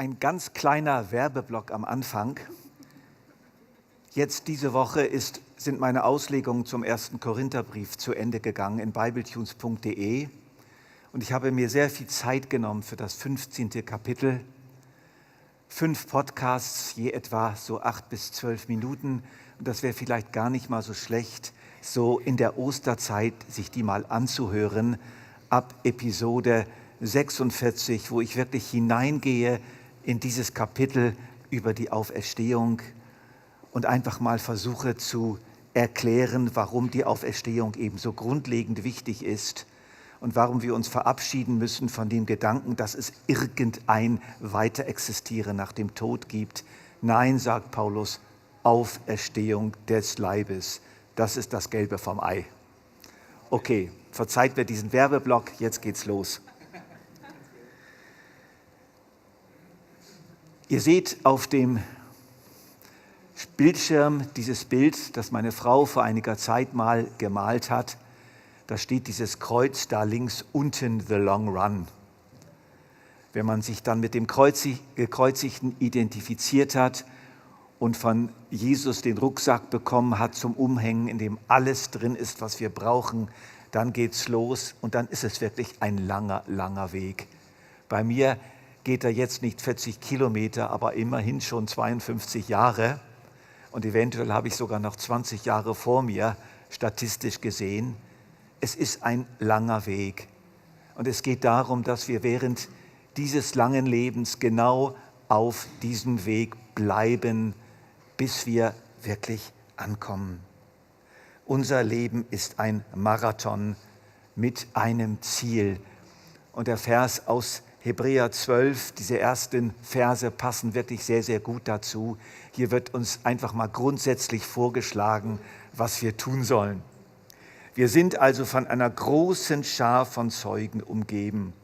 Ein ganz kleiner Werbeblock am Anfang. Jetzt diese Woche sind meine Auslegungen zum 1. Korintherbrief zu Ende gegangen in bibletunes.de und ich habe mir sehr viel Zeit genommen für das 15. Kapitel. 5 Podcasts, je etwa so 8 bis 12 Minuten und das wäre vielleicht gar nicht mal so schlecht, so in der Osterzeit sich die mal anzuhören, ab Episode 46, wo ich wirklich hineingehe in dieses Kapitel über die Auferstehung und einfach mal versuche zu erklären, warum die Auferstehung eben so grundlegend wichtig ist und warum wir uns verabschieden müssen von dem Gedanken, dass es irgendein Weiterexistieren nach dem Tod gibt. Nein, sagt Paulus, Auferstehung des Leibes. Das ist das Gelbe vom Ei. Okay, verzeiht mir diesen Werbeblock, jetzt geht's los. Ihr seht auf dem Bildschirm dieses Bild, das meine Frau vor einiger Zeit mal gemalt hat. Da steht dieses Kreuz da links unten, The Long Run. Wenn man sich dann mit dem Gekreuzigten identifiziert hat und von Jesus den Rucksack bekommen hat zum Umhängen, in dem alles drin ist, was wir brauchen, dann geht's los und dann ist es wirklich ein langer, langer Weg. Bei mir geht er jetzt nicht 40 Kilometer, aber immerhin schon 52 Jahre. Und eventuell habe ich sogar noch 20 Jahre vor mir, statistisch gesehen. Es ist ein langer Weg. Und es geht darum, dass wir während dieses langen Lebens genau auf diesem Weg bleiben, bis wir wirklich ankommen. Unser Leben ist ein Marathon mit einem Ziel. Und der Vers aus Hebräer 12, diese ersten Verse passen wirklich sehr, sehr gut dazu. Hier wird uns einfach mal grundsätzlich vorgeschlagen, was wir tun sollen. Wir sind also von einer großen Schar von Zeugen umgeben.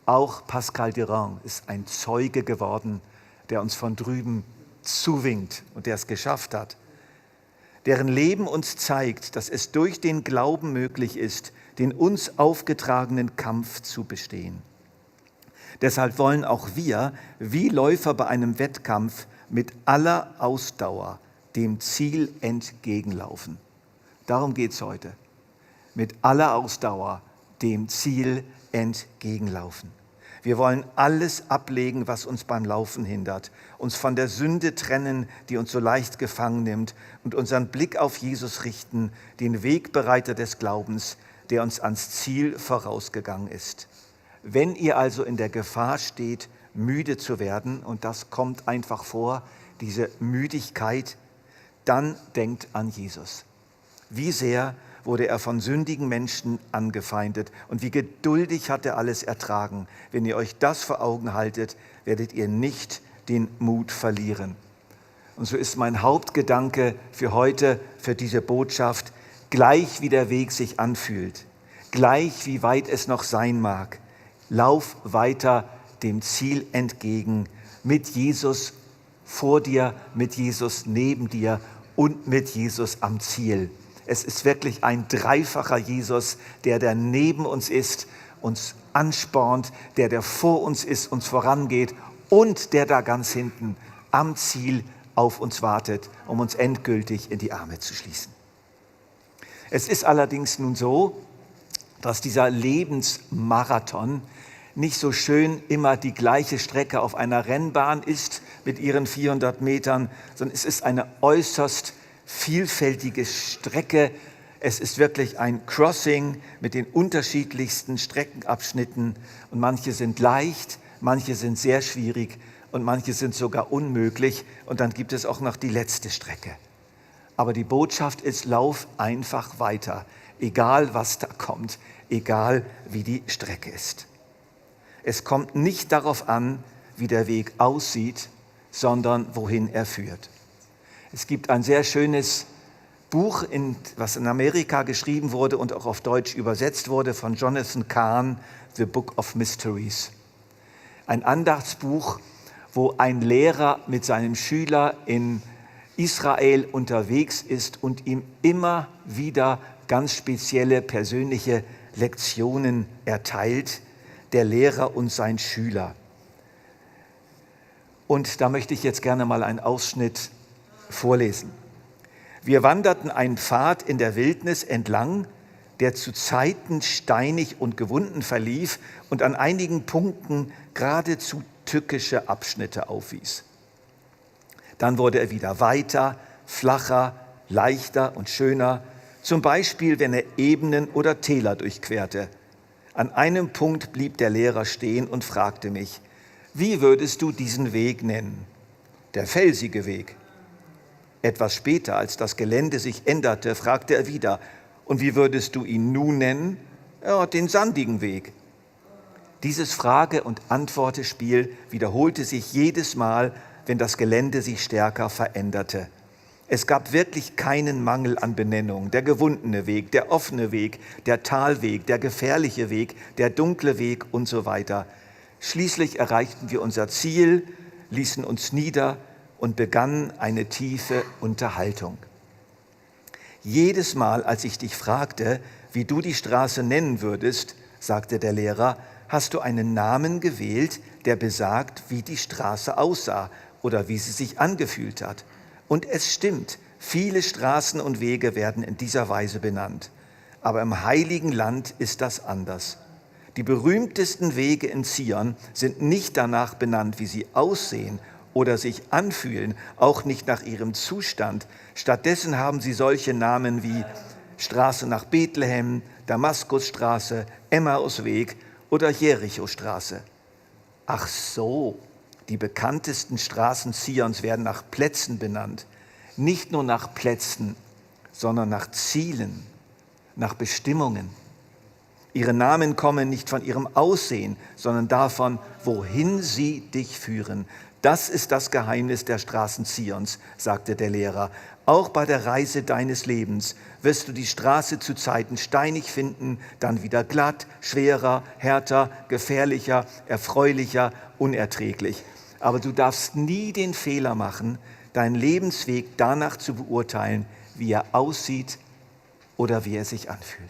Auch Pascal Durand ist ein Zeuge geworden, der uns von drüben zuwinkt und der es geschafft hat. Deren Leben uns zeigt, dass es durch den Glauben möglich ist, den uns aufgetragenen Kampf zu bestehen. Deshalb wollen auch wir, wie Läufer bei einem Wettkampf, mit aller Ausdauer dem Ziel entgegenlaufen. Darum geht es heute. Mit aller Ausdauer dem Ziel entgegenlaufen. Wir wollen alles ablegen, was uns beim Laufen hindert, uns von der Sünde trennen, die uns so leicht gefangen nimmt und unseren Blick auf Jesus richten, den Wegbereiter des Glaubens, der uns ans Ziel vorausgegangen ist. Wenn ihr also in der Gefahr steht, müde zu werden, und das kommt einfach vor, diese Müdigkeit, dann denkt an Jesus. Wie sehr wurde er von sündigen Menschen angefeindet und wie geduldig hat er alles ertragen. Wenn ihr euch das vor Augen haltet, werdet ihr nicht den Mut verlieren. Und so ist mein Hauptgedanke für heute, für diese Botschaft, gleich wie der Weg sich anfühlt, gleich wie weit es noch sein mag, lauf weiter dem Ziel entgegen, mit Jesus vor dir, mit Jesus neben dir und mit Jesus am Ziel. Es ist wirklich ein dreifacher Jesus, der neben uns ist, uns anspornt, der vor uns ist, uns vorangeht und der da ganz hinten am Ziel auf uns wartet, um uns endgültig in die Arme zu schließen. Es ist allerdings nun so, dass dieser Lebensmarathon nicht so schön immer die gleiche Strecke auf einer Rennbahn ist mit ihren 400 Metern, sondern es ist eine äußerst vielfältige Strecke. Es ist wirklich ein Crossing mit den unterschiedlichsten Streckenabschnitten und manche sind leicht, manche sind sehr schwierig und manche sind sogar unmöglich und dann gibt es auch noch die letzte Strecke. Aber die Botschaft ist, lauf einfach weiter, egal was da kommt, egal wie die Strecke ist. Es kommt nicht darauf an, wie der Weg aussieht, sondern wohin er führt. Es gibt ein sehr schönes Buch, was in Amerika geschrieben wurde und auch auf Deutsch übersetzt wurde, von Jonathan Cahn, The Book of Mysteries. Ein Andachtsbuch, wo ein Lehrer mit seinem Schüler in Israel unterwegs ist und ihm immer wieder ganz spezielle persönliche Lektionen erteilt, der Lehrer und sein Schüler. Und da möchte ich jetzt gerne mal einen Ausschnitt vorlesen. Wir wanderten einen Pfad in der Wildnis entlang, der zu Zeiten steinig und gewunden verlief und an einigen Punkten geradezu tückische Abschnitte aufwies. Dann wurde er wieder weiter, flacher, leichter und schöner, zum Beispiel, wenn er Ebenen oder Täler durchquerte. An einem Punkt blieb der Lehrer stehen und fragte mich: Wie würdest du diesen Weg nennen? Der felsige Weg. Etwas später, als das Gelände sich änderte, fragte er wieder: Und wie würdest du ihn nun nennen? Ja, den sandigen Weg. Dieses Frage- und Antwortespiel wiederholte sich jedes Mal, wenn das Gelände sich stärker veränderte. Es gab wirklich keinen Mangel an Benennung. Der gewundene Weg, der offene Weg, der Talweg, der gefährliche Weg, der dunkle Weg und so weiter. Schließlich erreichten wir unser Ziel, ließen uns nieder und begannen eine tiefe Unterhaltung. Jedes Mal, als ich dich fragte, wie du die Straße nennen würdest, sagte der Lehrer, hast du einen Namen gewählt, der besagt, wie die Straße aussah oder wie sie sich angefühlt hat. Und es stimmt, viele Straßen und Wege werden in dieser Weise benannt. Aber im Heiligen Land ist das anders. Die berühmtesten Wege in Zion sind nicht danach benannt, wie sie aussehen oder sich anfühlen, auch nicht nach ihrem Zustand. Stattdessen haben sie solche Namen wie Straße nach Bethlehem, Damaskusstraße, Emmausweg oder Jerichostraße. Ach so, die bekanntesten Straßen Zions werden nach Plätzen benannt. Nicht nur nach Plätzen, sondern nach Zielen, nach Bestimmungen. Ihre Namen kommen nicht von ihrem Aussehen, sondern davon, wohin sie dich führen. Das ist das Geheimnis der Straßen Zions, sagte der Lehrer. Auch bei der Reise deines Lebens wirst du die Straße zu Zeiten steinig finden, dann wieder glatt, schwerer, härter, gefährlicher, erfreulicher, unerträglich. Aber du darfst nie den Fehler machen, deinen Lebensweg danach zu beurteilen, wie er aussieht oder wie er sich anfühlt.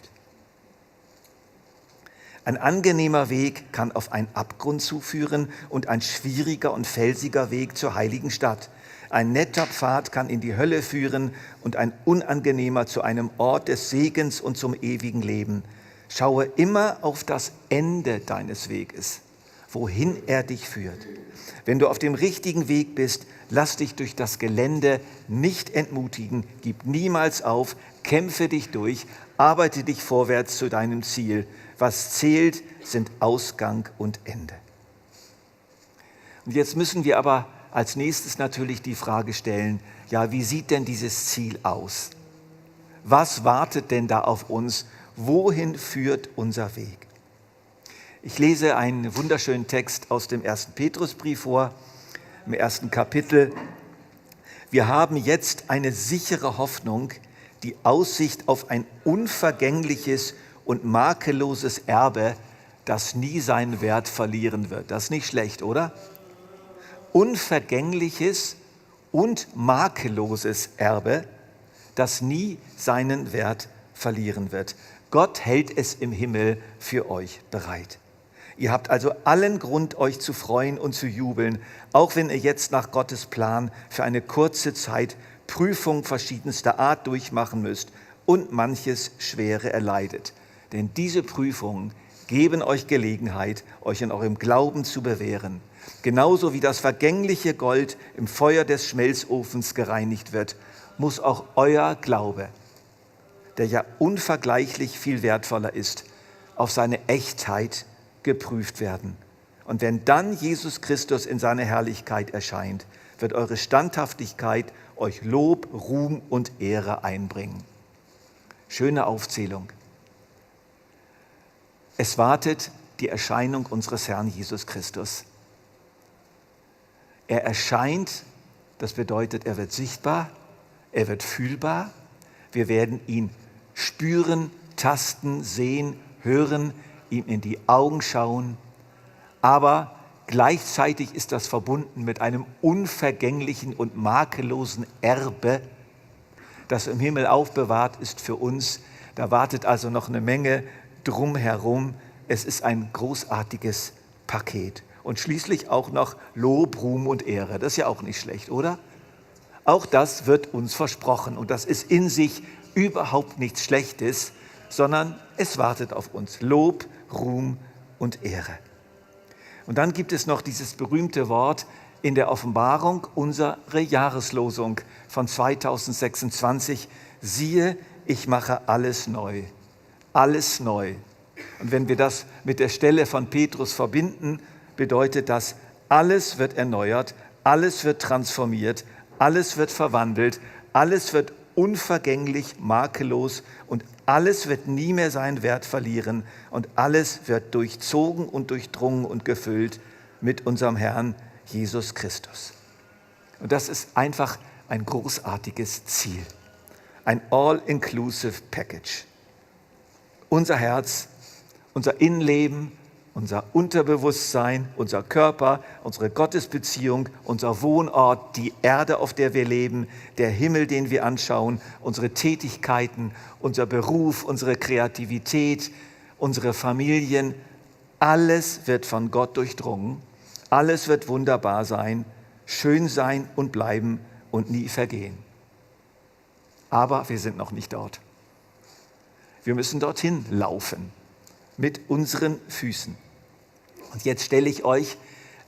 Ein angenehmer Weg kann auf einen Abgrund zuführen und ein schwieriger und felsiger Weg zur heiligen Stadt. Ein netter Pfad kann in die Hölle führen und ein unangenehmer zu einem Ort des Segens und zum ewigen Leben. Schaue immer auf das Ende deines Weges, wohin er dich führt. Wenn du auf dem richtigen Weg bist, lass dich durch das Gelände nicht entmutigen, gib niemals auf, kämpfe dich durch, arbeite dich vorwärts zu deinem Ziel. Was zählt, sind Ausgang und Ende. Und jetzt müssen wir aber als nächstes natürlich die Frage stellen, ja, wie sieht denn dieses Ziel aus? Was wartet denn da auf uns? Wohin führt unser Weg? Ich lese einen wunderschönen Text aus dem 1. Petrusbrief vor, im 1. Kapitel. Wir haben jetzt eine sichere Hoffnung, die Aussicht auf ein unvergängliches und makelloses Erbe, das nie seinen Wert verlieren wird. Das ist nicht schlecht, oder? Unvergängliches und makelloses Erbe, das nie seinen Wert verlieren wird. Gott hält es im Himmel für euch bereit. Ihr habt also allen Grund, euch zu freuen und zu jubeln, auch wenn ihr jetzt nach Gottes Plan für eine kurze Zeit Prüfung verschiedenster Art durchmachen müsst und manches Schwere erleidet. Denn diese Prüfungen geben euch Gelegenheit, euch in eurem Glauben zu bewähren. Genauso wie das vergängliche Gold im Feuer des Schmelzofens gereinigt wird, muss auch euer Glaube, der ja unvergleichlich viel wertvoller ist, auf seine Echtheit geprüft werden. Und wenn dann Jesus Christus in seiner Herrlichkeit erscheint, wird eure Standhaftigkeit euch Lob, Ruhm und Ehre einbringen. Schöne Aufzählung. Es wartet die Erscheinung unseres Herrn Jesus Christus. Er erscheint, das bedeutet, er wird sichtbar, er wird fühlbar. Wir werden ihn spüren, tasten, sehen, hören, ihm in die Augen schauen. Aber gleichzeitig ist das verbunden mit einem unvergänglichen und makellosen Erbe, das im Himmel aufbewahrt ist für uns. Da wartet also noch eine Menge drumherum. Es ist ein großartiges Paket. Und schließlich auch noch Lob, Ruhm und Ehre. Das ist ja auch nicht schlecht, oder? Auch das wird uns versprochen. Und das ist in sich überhaupt nichts Schlechtes, sondern es wartet auf uns. Lob, Ruhm und Ehre. Und dann gibt es noch dieses berühmte Wort in der Offenbarung, unsere Jahreslosung von 2026. Siehe, ich mache alles neu. Alles neu. Und wenn wir das mit der Stelle von Petrus verbinden, bedeutet das, alles wird erneuert, alles wird transformiert, alles wird verwandelt, alles wird unvergänglich, makellos und alles wird nie mehr seinen Wert verlieren und alles wird durchzogen und durchdrungen und gefüllt mit unserem Herrn Jesus Christus. Und das ist einfach ein großartiges Ziel, ein all-inclusive Package. Unser Herz, unser Innenleben, unser Unterbewusstsein, unser Körper, unsere Gottesbeziehung, unser Wohnort, die Erde, auf der wir leben, der Himmel, den wir anschauen, unsere Tätigkeiten, unser Beruf, unsere Kreativität, unsere Familien, alles wird von Gott durchdrungen, alles wird wunderbar sein, schön sein und bleiben und nie vergehen. Aber wir sind noch nicht dort. Wir müssen dorthin laufen mit unseren Füßen. Und jetzt stelle ich euch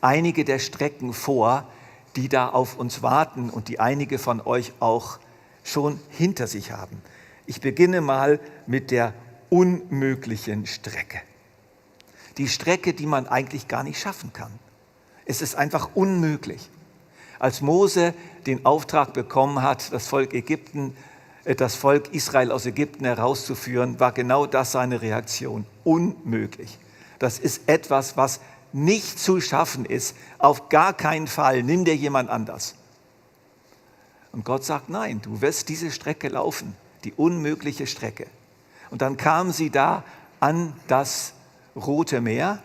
einige der Strecken vor, die da auf uns warten und die einige von euch auch schon hinter sich haben. Ich beginne mal mit der unmöglichen Strecke. Die Strecke, die man eigentlich gar nicht schaffen kann. Es ist einfach unmöglich. Als Mose den Auftrag bekommen hat, das Volk Israel aus Ägypten herauszuführen, war genau das seine Reaktion. Unmöglich. Das ist etwas, was nicht zu schaffen ist. Auf gar keinen Fall. Nimm dir jemand anders. Und Gott sagt, nein, du wirst diese Strecke laufen. Die unmögliche Strecke. Und dann kamen sie da an das Rote Meer.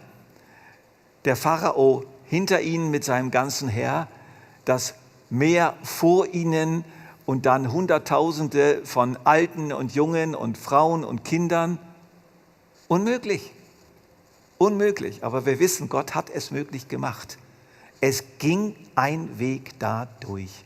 Der Pharao hinter ihnen mit seinem ganzen Heer. Das Meer vor ihnen. Und dann Hunderttausende von Alten und Jungen und Frauen und Kindern. Unmöglich. Unmöglich. Aber wir wissen, Gott hat es möglich gemacht. Es ging ein Weg da durch.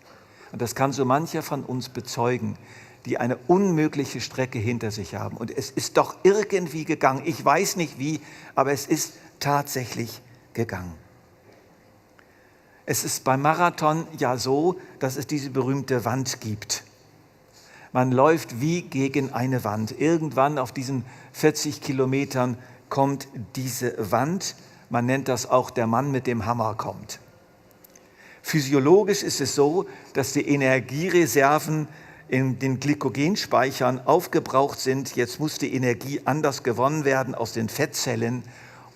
Und das kann so mancher von uns bezeugen, die eine unmögliche Strecke hinter sich haben. Und es ist doch irgendwie gegangen. Ich weiß nicht wie, aber es ist tatsächlich gegangen. Es ist beim Marathon ja so, dass es diese berühmte Wand gibt. Man läuft wie gegen eine Wand. Irgendwann auf diesen 40 Kilometern kommt diese Wand. Man nennt das auch, der Mann mit dem Hammer kommt. Physiologisch ist es so, dass die Energiereserven in den Glykogenspeichern aufgebraucht sind. Jetzt muss die Energie anders gewonnen werden aus den Fettzellen.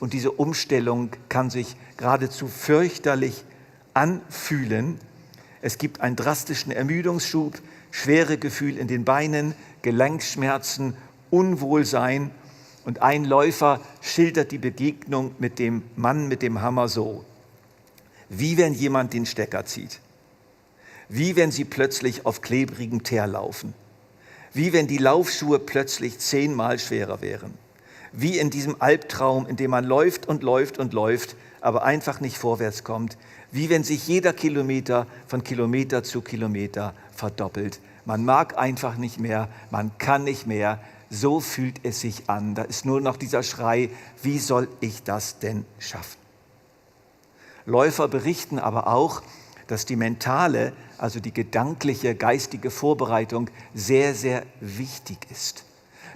Und diese Umstellung kann sich geradezu fürchterlich anfühlen. Es gibt einen drastischen Ermüdungsschub, schwere Gefühl in den Beinen, Gelenkschmerzen, Unwohlsein. Und ein Läufer schildert die Begegnung mit dem Mann mit dem Hammer so: Wie wenn jemand den Stecker zieht. Wie wenn sie plötzlich auf klebrigem Teer laufen. Wie wenn die Laufschuhe plötzlich 10-mal schwerer wären. Wie in diesem Albtraum, in dem man läuft und läuft und läuft, aber einfach nicht vorwärts kommt. Wie wenn sich jeder Kilometer von Kilometer zu Kilometer verdoppelt. Man mag einfach nicht mehr, man kann nicht mehr. So fühlt es sich an. Da ist nur noch dieser Schrei, wie soll ich das denn schaffen? Läufer berichten aber auch, dass die mentale, also die gedankliche, geistige Vorbereitung sehr, sehr wichtig ist.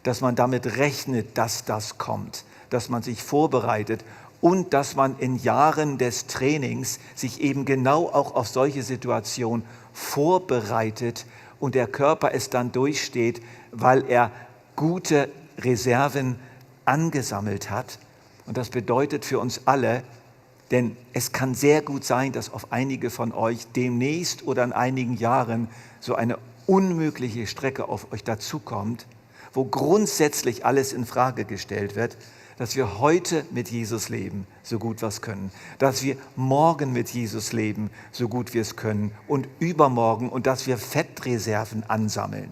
Dass man damit rechnet, dass das kommt, dass man sich vorbereitet und dass man in Jahren des Trainings sich eben genau auch auf solche Situationen vorbereitet und der Körper es dann durchsteht, weil er gute Reserven angesammelt hat. Und das bedeutet für uns alle, denn es kann sehr gut sein, dass auf einige von euch demnächst oder in einigen Jahren so eine unmögliche Strecke auf euch dazukommt, wo grundsätzlich alles in Frage gestellt wird, dass wir heute mit Jesus leben, so gut wir es können, dass wir morgen mit Jesus leben, so gut wir es können und übermorgen und dass wir Fettreserven ansammeln.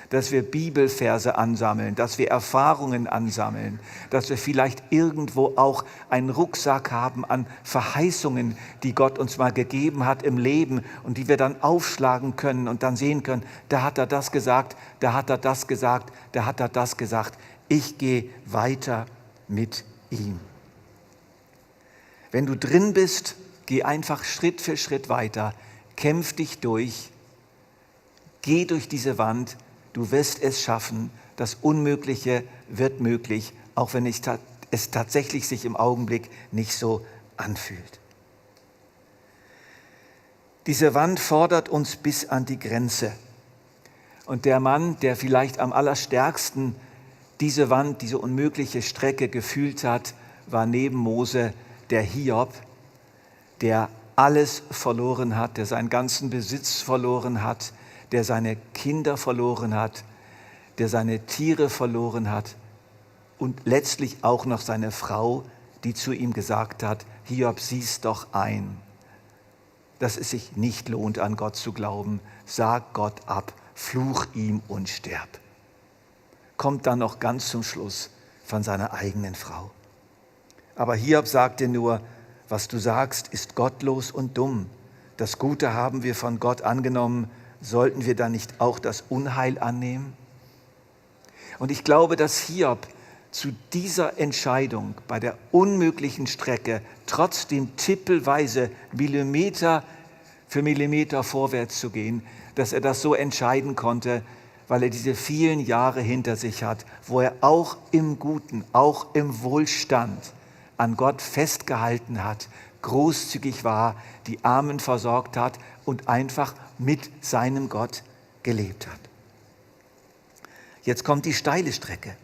dass wir Bibelverse ansammeln, dass wir Erfahrungen ansammeln, dass wir vielleicht irgendwo auch einen Rucksack haben an Verheißungen, die Gott uns mal gegeben hat im Leben und die wir dann aufschlagen können und dann sehen können, da hat er das gesagt, da hat er das gesagt, da hat er das gesagt. Ich gehe weiter mit ihm. Wenn du drin bist, geh einfach Schritt für Schritt weiter, kämpf dich durch, geh durch diese Wand, du wirst es schaffen, das Unmögliche wird möglich, auch wenn es tatsächlich sich im Augenblick nicht so anfühlt. Diese Wand fordert uns bis an die Grenze. Und der Mann, der vielleicht am allerstärksten diese Wand, diese unmögliche Strecke gefühlt hat, war neben Mose der Hiob, der alles verloren hat, der seinen ganzen Besitz verloren hat, der seine Kinder verloren hat, der seine Tiere verloren hat und letztlich auch noch seine Frau, die zu ihm gesagt hat, Hiob, sieh's doch ein, dass es sich nicht lohnt, an Gott zu glauben. Sag Gott ab, fluch ihm und sterb. Kommt dann noch ganz zum Schluss von seiner eigenen Frau. Aber Hiob sagte nur, was du sagst, ist gottlos und dumm. Das Gute haben wir von Gott angenommen, sollten wir dann nicht auch das Unheil annehmen? Und ich glaube, dass Hiob zu dieser Entscheidung bei der unmöglichen Strecke trotzdem tippelweise Millimeter für Millimeter vorwärts zu gehen, dass er das so entscheiden konnte, weil er diese vielen Jahre hinter sich hat, wo er auch im Guten, auch im Wohlstand an Gott festgehalten hat, großzügig war, die Armen versorgt hat und einfach mit seinem Gott gelebt hat. Jetzt kommt die steile Strecke.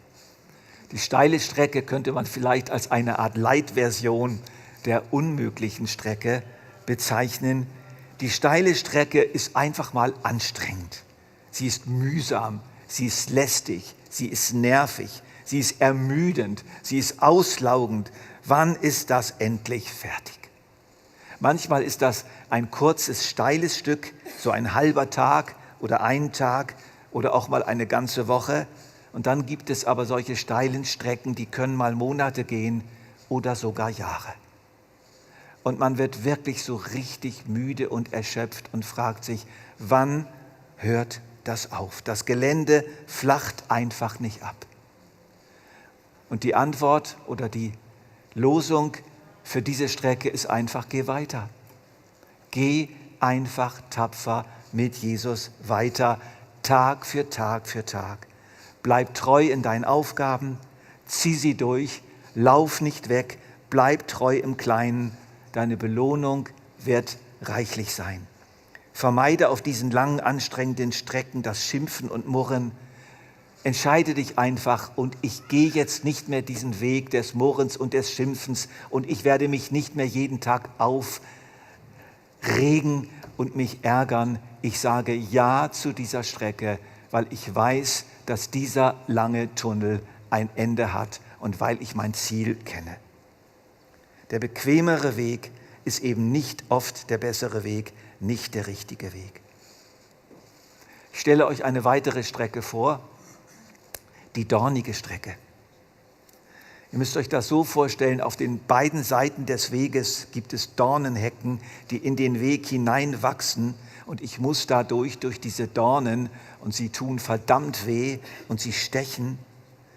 Die steile Strecke könnte man vielleicht als eine Art Light-Version der unmöglichen Strecke bezeichnen. Die steile Strecke ist einfach mal anstrengend. Sie ist mühsam, sie ist lästig, sie ist nervig, sie ist ermüdend, sie ist auslaugend. Wann ist das endlich fertig? Manchmal ist das ein kurzes, steiles Stück, so ein halber Tag oder ein Tag oder auch mal eine ganze Woche. Und dann gibt es aber solche steilen Strecken, die können mal Monate gehen oder sogar Jahre. Und man wird wirklich so richtig müde und erschöpft und fragt sich, wann hört das auf? Das Gelände flacht einfach nicht ab. Und die Antwort oder die Losung für diese Strecke ist einfach, geh weiter. Geh einfach tapfer mit Jesus weiter, Tag für Tag für Tag. Bleib treu in deinen Aufgaben, zieh sie durch, lauf nicht weg, bleib treu im Kleinen. Deine Belohnung wird reichlich sein. Vermeide auf diesen langen, anstrengenden Strecken das Schimpfen und Murren. Entscheide dich einfach und ich gehe jetzt nicht mehr diesen Weg des Murrens und des Schimpfens und ich werde mich nicht mehr jeden Tag aufregen und mich ärgern. Ich sage Ja zu dieser Strecke, weil ich weiß, dass dieser lange Tunnel ein Ende hat und weil ich mein Ziel kenne. Der bequemere Weg ist eben nicht oft der bessere Weg, nicht der richtige Weg. Ich stelle euch eine weitere Strecke vor, die dornige Strecke. Ihr müsst euch das so vorstellen, auf den beiden Seiten des Weges gibt es Dornenhecken, die in den Weg hineinwachsen und ich muss durch diese Dornen und sie tun verdammt weh und sie stechen.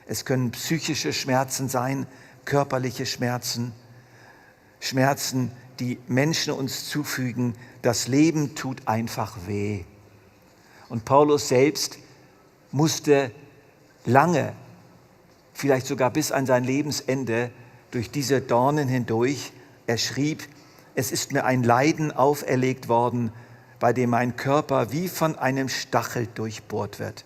Es können psychische Schmerzen sein, körperliche Schmerzen, Schmerzen, die Menschen uns zufügen. Das Leben tut einfach weh. Und Paulus selbst musste lange, vielleicht sogar bis an sein Lebensende, durch diese Dornen hindurch. Er schrieb, es ist mir ein Leiden auferlegt worden, bei dem mein Körper wie von einem Stachel durchbohrt wird.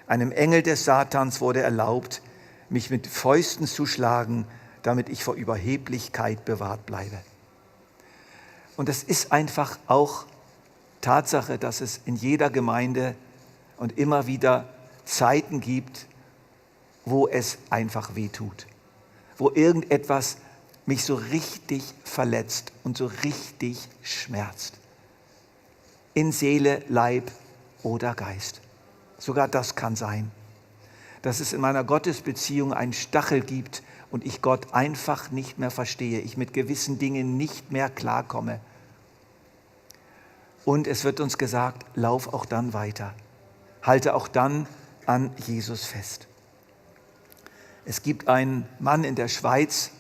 Einem Engel des Satans wurde erlaubt, mich mit Fäusten zu schlagen, damit ich vor Überheblichkeit bewahrt bleibe. Und es ist einfach auch Tatsache, dass es in jeder Gemeinde und immer wieder Zeiten gibt, wo es einfach weh tut, wo irgendetwas mich so richtig verletzt und so richtig schmerzt. In Seele, Leib oder Geist. Sogar das kann sein. Dass es in meiner Gottesbeziehung einen Stachel gibt und ich Gott einfach nicht mehr verstehe, ich mit gewissen Dingen nicht mehr klarkomme. Und es wird uns gesagt, lauf auch dann weiter. Halte auch dann an Jesus fest. Es gibt einen Mann in der Schweiz,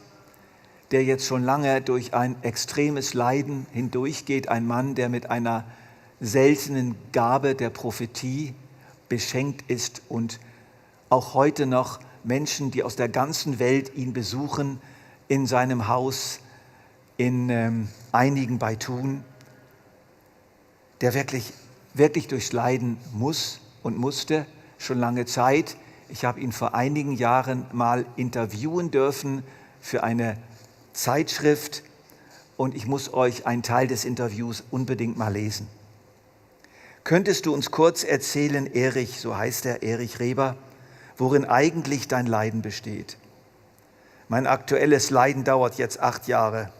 der jetzt schon lange durch ein extremes Leiden hindurchgeht. Ein Mann, der mit einer seltenen Gabe der Prophetie beschenkt ist und auch heute noch Menschen, die aus der ganzen Welt ihn besuchen, in seinem Haus, in einigen bei Thun, der wirklich durchs Leiden muss und musste, schon lange Zeit. Ich habe ihn vor einigen Jahren mal interviewen dürfen für eine Zeitschrift und ich muss euch einen Teil des Interviews unbedingt mal lesen. Könntest du uns kurz erzählen, Erich, so heißt er, Erich Reber, worin eigentlich dein Leiden besteht? Mein aktuelles Leiden dauert jetzt 8 Jahre.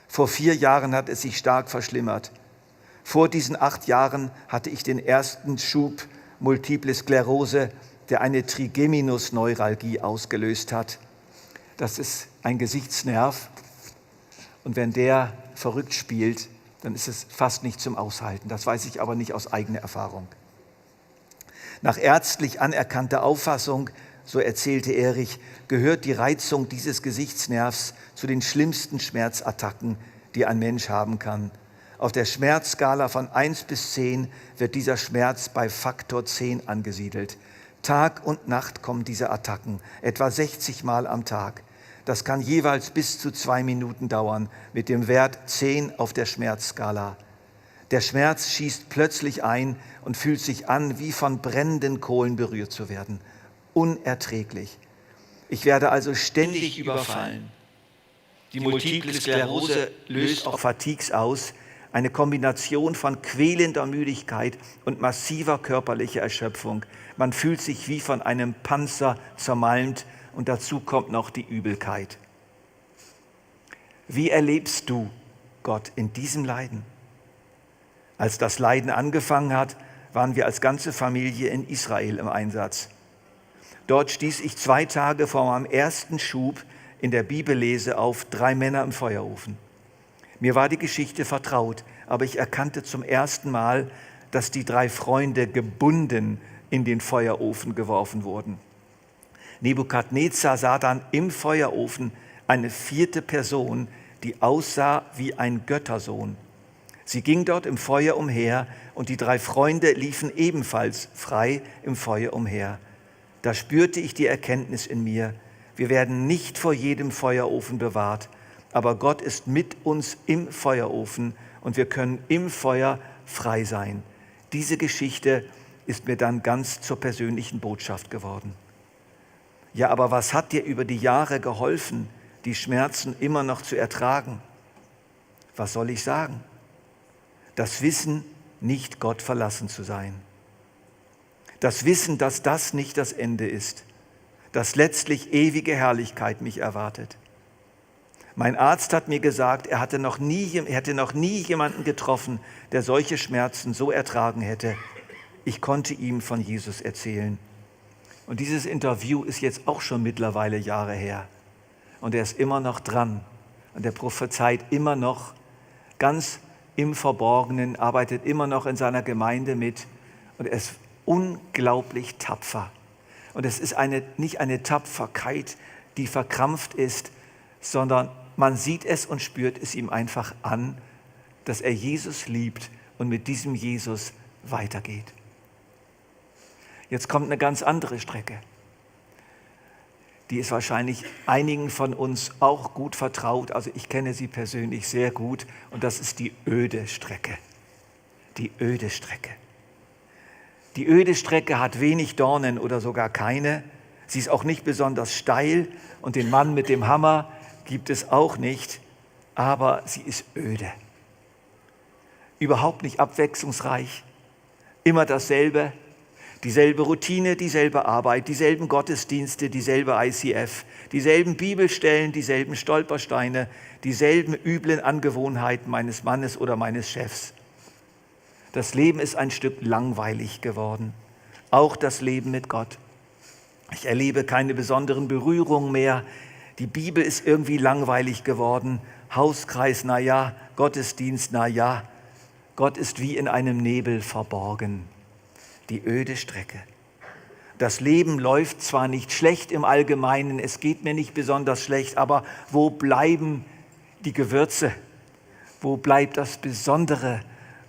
Vor 4 Jahren hat es sich stark verschlimmert. Vor diesen 8 Jahren hatte ich den ersten Schub Multiple Sklerose, der eine Trigeminusneuralgie ausgelöst hat. Das ist ein Gesichtsnerv und wenn der verrückt spielt, dann ist es fast nicht zum Aushalten. Das weiß ich aber nicht aus eigener Erfahrung. Nach ärztlich anerkannter Auffassung, so erzählte Erich, gehört die Reizung dieses Gesichtsnervs zu den schlimmsten Schmerzattacken, die ein Mensch haben kann. Auf der Schmerzskala von 1 bis 10 wird dieser Schmerz bei Faktor 10 angesiedelt. Tag und Nacht kommen diese Attacken, etwa 60 Mal am Tag. Das kann jeweils bis zu 2 Minuten dauern, mit dem Wert 10 auf der Schmerzskala. Der Schmerz schießt plötzlich ein und fühlt sich an, wie von brennenden Kohlen berührt zu werden. Unerträglich. Ich werde also ständig überfallen. Die Multiple Sklerose löst auch Fatigues aus, eine Kombination von quälender Müdigkeit und massiver körperlicher Erschöpfung. Man fühlt sich wie von einem Panzer zermalmt und dazu kommt noch die Übelkeit. Wie erlebst du Gott in diesem Leiden? Als das Leiden angefangen hat, waren wir als ganze Familie in Israel im Einsatz. Dort stieß ich 2 Tage vor meinem ersten Schub in der Bibellese auf 3 Männer im Feuerofen. Mir war die Geschichte vertraut, aber ich erkannte zum ersten Mal, dass die 3 Freunde gebunden in den Feuerofen geworfen wurden. Nebukadnezar sah dann im Feuerofen eine 4. Person, die aussah wie ein Göttersohn. Sie ging dort im Feuer umher und die 3 Freunde liefen ebenfalls frei im Feuer umher. Da spürte ich die Erkenntnis in mir, wir werden nicht vor jedem Feuerofen bewahrt, aber Gott ist mit uns im Feuerofen und wir können im Feuer frei sein. Diese Geschichte ist mir dann ganz zur persönlichen Botschaft geworden. Ja, aber was hat dir über die Jahre geholfen, die Schmerzen immer noch zu ertragen? Was soll ich sagen? Das Wissen, nicht Gott verlassen zu sein. Das Wissen, dass das nicht das Ende ist, dass letztlich ewige Herrlichkeit mich erwartet. Mein Arzt hat mir gesagt, er hätte noch nie jemanden getroffen, der solche Schmerzen so ertragen hätte. Ich konnte ihm von Jesus erzählen. Und dieses Interview ist jetzt auch schon mittlerweile Jahre her. Und er ist immer noch dran. Und er prophezeit immer noch ganz im Verborgenen, arbeitet immer noch in seiner Gemeinde mit. Und er ist unglaublich tapfer. Und es ist nicht eine Tapferkeit, die verkrampft ist, sondern man sieht es und spürt es ihm einfach an, dass er Jesus liebt und mit diesem Jesus weitergeht. Jetzt kommt eine ganz andere Strecke. Die ist wahrscheinlich einigen von uns auch gut vertraut. Also ich kenne sie persönlich sehr gut und das ist die öde Strecke. Die öde Strecke. Die öde Strecke hat wenig Dornen oder sogar keine. Sie ist auch nicht besonders steil und den Mann mit dem Hammer gibt es auch nicht, aber sie ist öde. Überhaupt nicht abwechslungsreich, immer dasselbe, dieselbe Routine, dieselbe Arbeit, dieselben Gottesdienste, dieselbe ICF, dieselben Bibelstellen, dieselben Stolpersteine, dieselben üblen Angewohnheiten meines Mannes oder meines Chefs. Das Leben ist ein Stück langweilig geworden. auch das Leben mit Gott. Ich erlebe keine besonderen Berührungen mehr. Die Bibel ist irgendwie langweilig geworden. Hauskreis, na ja, Gottesdienst, na ja. Gott ist wie in einem Nebel verborgen. Die öde Strecke. Das Leben läuft zwar nicht schlecht im Allgemeinen, es geht mir nicht besonders schlecht, aber wo bleiben die Gewürze? Wo bleibt das Besondere?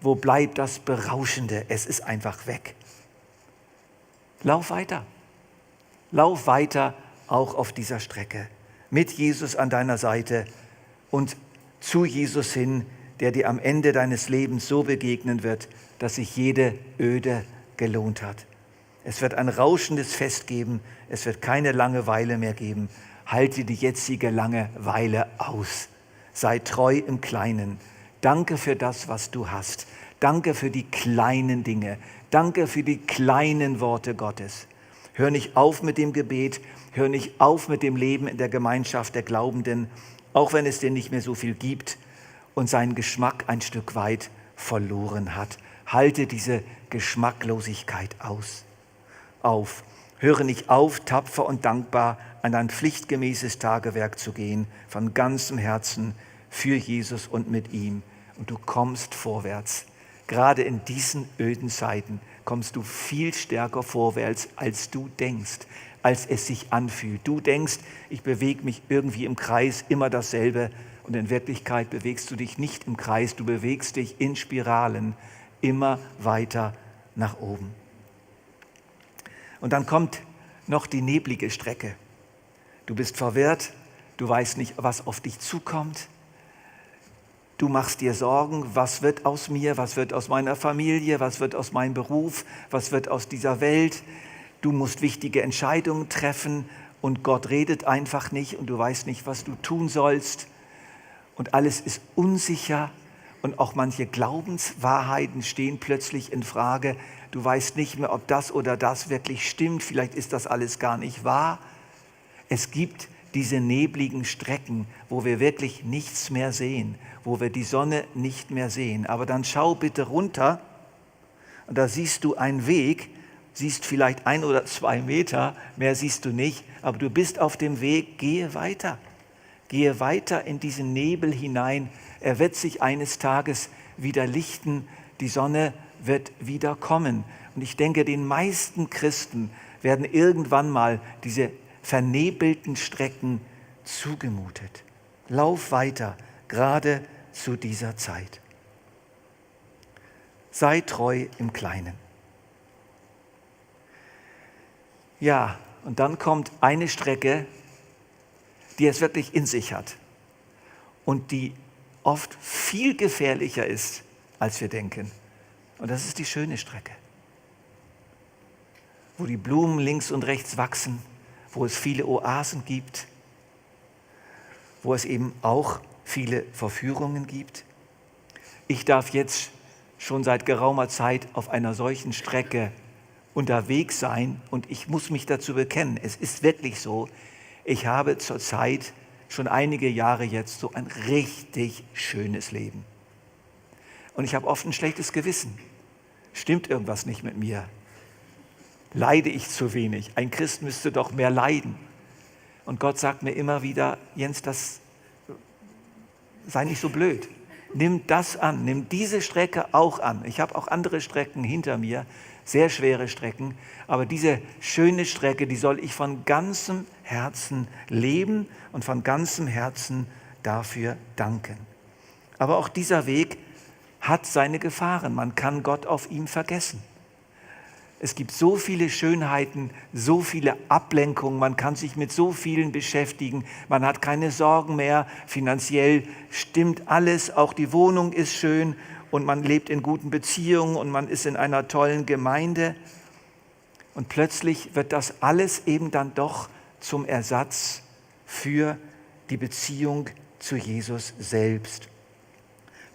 Wo bleibt das Berauschende? Es ist einfach weg. Lauf weiter. Lauf weiter auch auf dieser Strecke. Mit Jesus an deiner Seite und zu Jesus hin, der dir am Ende deines Lebens so begegnen wird, dass sich jede Öde gelohnt hat. Es wird ein rauschendes Fest geben, es wird keine Langeweile mehr geben. Halte die jetzige Langeweile aus. Sei treu im Kleinen. Danke für das, was du hast. Danke für die kleinen Dinge. Danke für die kleinen Worte Gottes. Hör nicht auf mit dem Gebet, hör nicht auf mit dem Leben in der Gemeinschaft der Glaubenden, auch wenn es dir nicht mehr so viel gibt und seinen Geschmack ein Stück weit verloren hat. Halte diese Geschmacklosigkeit auf. Höre nicht auf, tapfer und dankbar an dein pflichtgemäßes Tagewerk zu gehen, von ganzem Herzen für Jesus und mit ihm. Und du kommst vorwärts. Gerade in diesen öden Zeiten kommst du viel stärker vorwärts, als du denkst, als es sich anfühlt. Du denkst, ich bewege mich irgendwie im Kreis, immer dasselbe. Und in Wirklichkeit bewegst du dich nicht im Kreis, du bewegst dich in Spiralen, immer weiter nach oben. Und dann kommt noch die neblige Strecke. Du bist verwirrt, du weißt nicht, was auf dich zukommt. Du machst dir Sorgen, was wird aus mir, was wird aus meiner Familie, was wird aus meinem Beruf, was wird aus dieser Welt. Du musst wichtige Entscheidungen treffen und Gott redet einfach nicht und du weißt nicht, was du tun sollst. Und alles ist unsicher und auch manche Glaubenswahrheiten stehen plötzlich in Frage. Du weißt nicht mehr, ob das oder das wirklich stimmt. Vielleicht ist das alles gar nicht wahr. Es gibt diese nebligen Strecken, wo wir wirklich nichts mehr sehen, wo wir die Sonne nicht mehr sehen. Aber dann schau bitte runter und da siehst du einen Weg, siehst vielleicht 1 oder 2 Meter, mehr siehst du nicht, aber du bist auf dem Weg, gehe weiter. Gehe weiter in diesen Nebel hinein. Er wird sich eines Tages wieder lichten. Die Sonne wird wieder kommen. Und ich denke, den meisten Christen werden irgendwann mal diese vernebelten Strecken zugemutet. Lauf weiter, gerade zu dieser Zeit. Sei treu im Kleinen. Ja, und dann kommt eine Strecke, die es wirklich in sich hat und die oft viel gefährlicher ist, als wir denken. Und das ist die schöne Strecke, wo die Blumen links und rechts wachsen, wo es viele Oasen gibt, wo es eben auch viele Verführungen gibt. Ich darf jetzt schon seit geraumer Zeit auf einer solchen Strecke unterwegs sein und ich muss mich dazu bekennen, es ist wirklich so, ich habe zurzeit schon einige Jahre jetzt so ein richtig schönes Leben. Und ich habe oft ein schlechtes Gewissen. Stimmt irgendwas nicht mit mir? Leide ich zu wenig? Ein Christ müsste doch mehr leiden. Und Gott sagt mir immer wieder, Jens, sei nicht so blöd. Nimm das an, nimm diese Strecke auch an. Ich habe auch andere Strecken hinter mir, sehr schwere Strecken, aber diese schöne Strecke, die soll ich von ganzem Herzen leben und von ganzem Herzen dafür danken. Aber auch dieser Weg hat seine Gefahren. Man kann Gott auf ihm vergessen. Es gibt so viele Schönheiten, so viele Ablenkungen, man kann sich mit so vielen beschäftigen, man hat keine Sorgen mehr, finanziell stimmt alles, auch die Wohnung ist schön und man lebt in guten Beziehungen und man ist in einer tollen Gemeinde. Und plötzlich wird das alles eben dann doch zum Ersatz für die Beziehung zu Jesus selbst.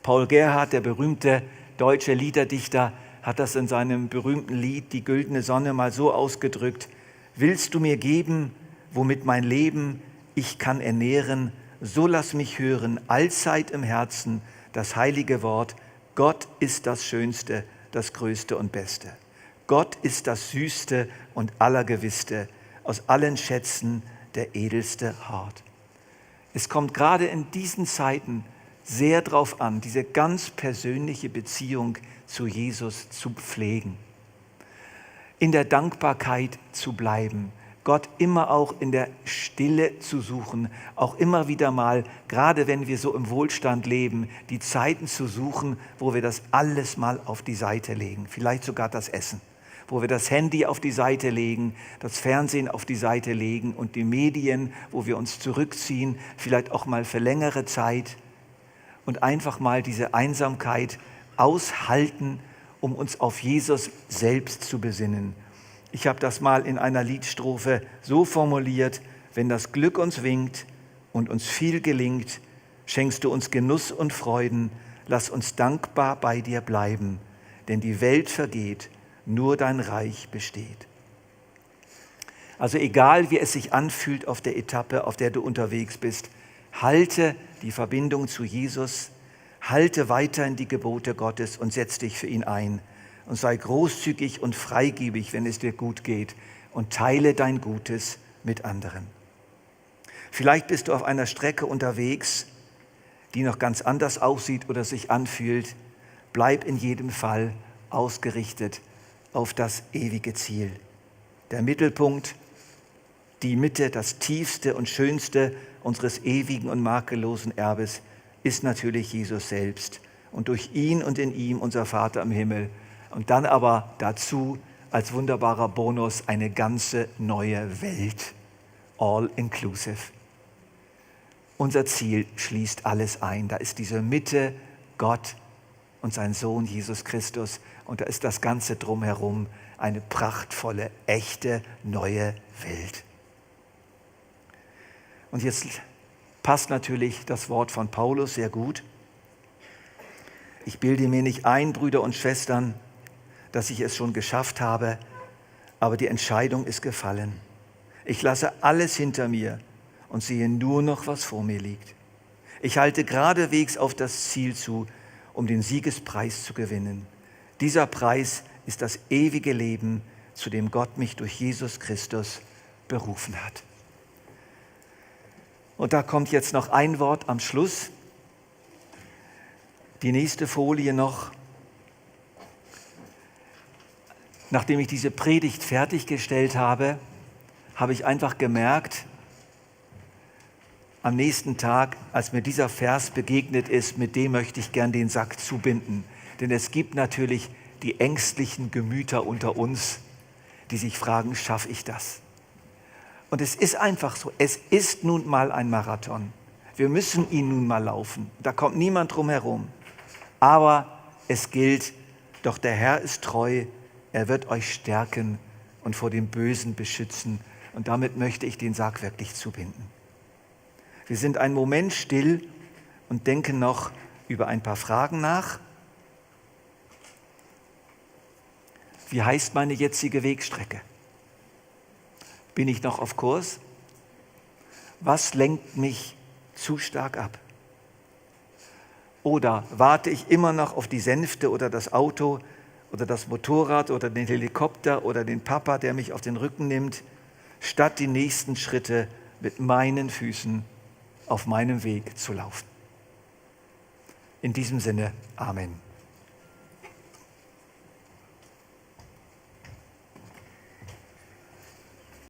Paul Gerhardt, der berühmte deutsche Liederdichter, hat das in seinem berühmten Lied Die güldene Sonne mal so ausgedrückt: Willst du mir geben, womit mein Leben ich kann ernähren, so lass mich hören, allzeit im Herzen das heilige Wort, Gott ist das Schönste, das Größte und Beste. Gott ist das Süßste und Allergewisste, aus allen Schätzen der edelste Hort. Es kommt gerade in diesen Zeiten sehr darauf an, diese ganz persönliche Beziehung zu Jesus zu pflegen, in der Dankbarkeit zu bleiben, Gott immer auch in der Stille zu suchen, auch immer wieder mal, gerade wenn wir so im Wohlstand leben, die Zeiten zu suchen, wo wir das alles mal auf die Seite legen, vielleicht sogar das Essen, wo wir das Handy auf die Seite legen, das Fernsehen auf die Seite legen und die Medien, wo wir uns zurückziehen, vielleicht auch mal für längere Zeit und einfach mal diese Einsamkeit aushalten, um uns auf Jesus selbst zu besinnen. Ich habe das mal in einer Liedstrophe so formuliert: Wenn das Glück uns winkt und uns viel gelingt, schenkst du uns Genuss und Freuden, lass uns dankbar bei dir bleiben, denn die Welt vergeht, nur dein Reich besteht. Also egal, wie es sich anfühlt auf der Etappe, auf der du unterwegs bist, halte die Verbindung zu Jesus, halte weiterhin die Gebote Gottes und setz dich für ihn ein. Und sei großzügig und freigebig, wenn es dir gut geht, und teile dein Gutes mit anderen. Vielleicht bist du auf einer Strecke unterwegs, die noch ganz anders aussieht oder sich anfühlt. Bleib in jedem Fall ausgerichtet auf das ewige Ziel. Der Mittelpunkt, die Mitte, das Tiefste und Schönste unseres ewigen und makellosen Erbes ist natürlich Jesus selbst und durch ihn und in ihm unser Vater im Himmel. Und dann aber dazu als wunderbarer Bonus eine ganze neue Welt, all inclusive. Unser Ziel schließt alles ein. Da ist diese Mitte, Gott und sein Sohn Jesus Christus. Und da ist das Ganze drumherum eine prachtvolle, echte, neue Welt. Und jetzt passt natürlich das Wort von Paulus sehr gut. Ich bilde mir nicht ein, Brüder und Schwestern, dass ich es schon geschafft habe, aber die Entscheidung ist gefallen. Ich lasse alles hinter mir und sehe nur noch, was vor mir liegt. Ich halte geradewegs auf das Ziel zu, um den Siegespreis zu gewinnen. Dieser Preis ist das ewige Leben, zu dem Gott mich durch Jesus Christus berufen hat. Und da kommt jetzt noch ein Wort am Schluss. Die nächste Folie noch. Nachdem ich diese Predigt fertiggestellt habe, habe ich einfach gemerkt, am nächsten Tag, als mir dieser Vers begegnet ist, mit dem möchte ich gern den Sack zubinden. Denn es gibt natürlich die ängstlichen Gemüter unter uns, die sich fragen, schaffe ich das? Und es ist einfach so, es ist nun mal ein Marathon. Wir müssen ihn nun mal laufen. Da kommt niemand drum herum. Aber es gilt, doch der Herr ist treu, er wird euch stärken und vor dem Bösen beschützen. Und damit möchte ich den Sarg wirklich zubinden. Wir sind einen Moment still und denken noch über ein paar Fragen nach. Wie heißt meine jetzige Wegstrecke? Bin ich noch auf Kurs? Was lenkt mich zu stark ab? Oder warte ich immer noch auf die Sänfte oder das Auto oder das Motorrad oder den Helikopter oder den Papa, der mich auf den Rücken nimmt, statt die nächsten Schritte mit meinen Füßen auf meinem Weg zu laufen? In diesem Sinne, Amen.